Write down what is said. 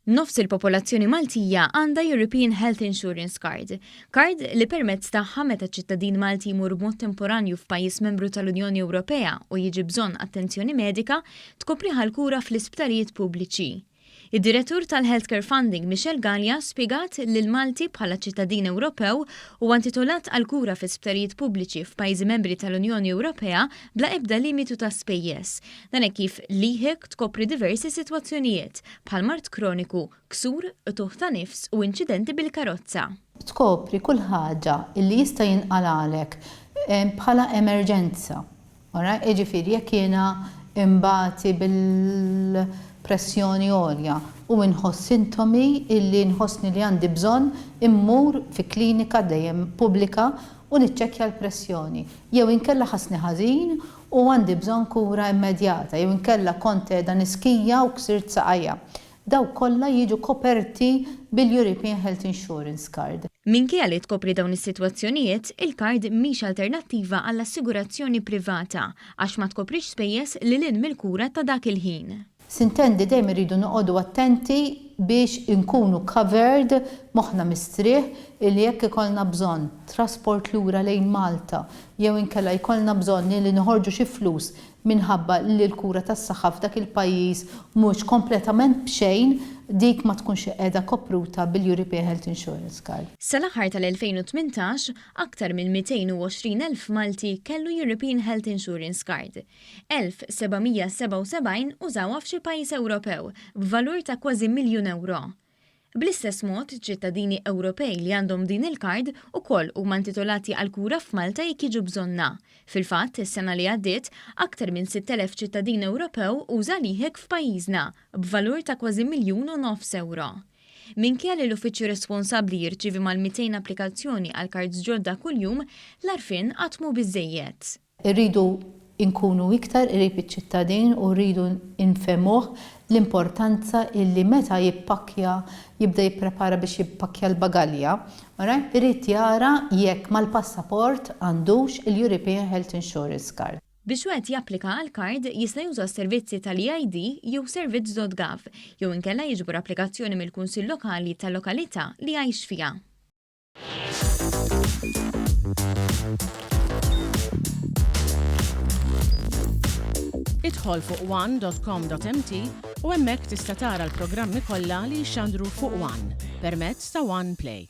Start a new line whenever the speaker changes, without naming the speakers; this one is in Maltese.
Nofs il-popolazzjoni Maltija għandha European Health Insurance Card, kard li permezz tagħha meta ċittadin Malti jmur b'mod temporanju f'pajjiż membru tal-Unjoni Ewropea u jiġi bżonn attenzjoni medika, tkopriha l-kura fl-isptarijiet pubbliċi. Id-Direttur tal-Healthcare Funding Michelle Galea spjegat li l-Malti bħala ċittadin Ewropew huwa intitolat għal kura fi sptarijiet pubbliċi f'pajjiżi membri tal-Unjoni Ewropea bla ebda limitu ta' spejjeż. Dan hekk kif l-EHIC tkopri diversi sitwazzjonijiet, bħal mard kroniku, ksur, qtugħ ta' nifs u inċidenti bil-karozza.
Tkopri kull ħaġa li jista' jinqalgħalek bħala emerġenza. Alright? Jiġifieri jekk jiena nbati bil-pressjoni għolja u nħoss sintomi illi nħossni li għandi bżonn immur fi klinika dejjem pubblika u niċċekkja l-pressjoni. Jew inkella ħassni ħażin u għandi bżonn kura immedjata, jew inkella kont qiegħda niskija u ksirt saqajja. Dawk kollha jiġu koperti bil-European Health Insurance Card.
Minkejja li tkopri dawn is-sitwazzjonijiet, il-kard mhix alternattiva għall-assigurazzjoni privata għax ma tkoprix spejjeż lil hinn mill-kura ta' dak il-ħin.
Sintendi dejjem irridu noqogħdu attenti biex inkunu covered, moħħna mistrieħ illi jekk ikollna bżonn trasport lura lejn Malta jew inkella jkollna bżonn li noħorġu xi flus minħabba li l-kura tas-saħħa f'dak il-pajjiż mhux kompletament b'xejn, dik ma tkunx qiegħda kopruta bil-European Health Insurance Card.
Sal-aħħar tal-2018, aktar minn 220,000 Malti kellu European Health Insurance Card. 1,777 użawha f'xi pajjiż Ewropew, b'valur ta' kważi miljun ewro. Bl-istess mod, ċittadini Ewropej li għandhom din il-kard ukoll huma intitolati għal kura f'Malta jekk jiġu bżonnha. Fil-fatt, is-sena li għaddiet, aktar minn 6,000 ċittadin Ewropew uża l-EHIC f'pajjiżna, b'valur ta' kważi miljun u nofs ewro. Minkejja li l-uffiċċju responsabbli jirċievi mal-200 applikazzjoni għal kards ġodda kuljum, l-għarfien qatt mhu biżżejjed.
Irridu nkunu iktar qrib iċ-ċittadin u rridu nfehmuh l-importanza illi meta jippakkja, jibda jipprepara biex jippakkja l-bagalja, alright, irid jara jekk mal-passaport għandux il-European Health Insurance Card.
Biex wieħed japplika għal kard jista' juża s-servizzi tal-eID jew servizz.gov jew inkella jiġbor applikazzjoni mill-Kunsill Lokali tal-lokalità li jgħix fiha.
Idħol fuq one.com.mt u hemmhekk tista' tara l-programmi kollha li jixxandru fuq One permezz ta' One Play.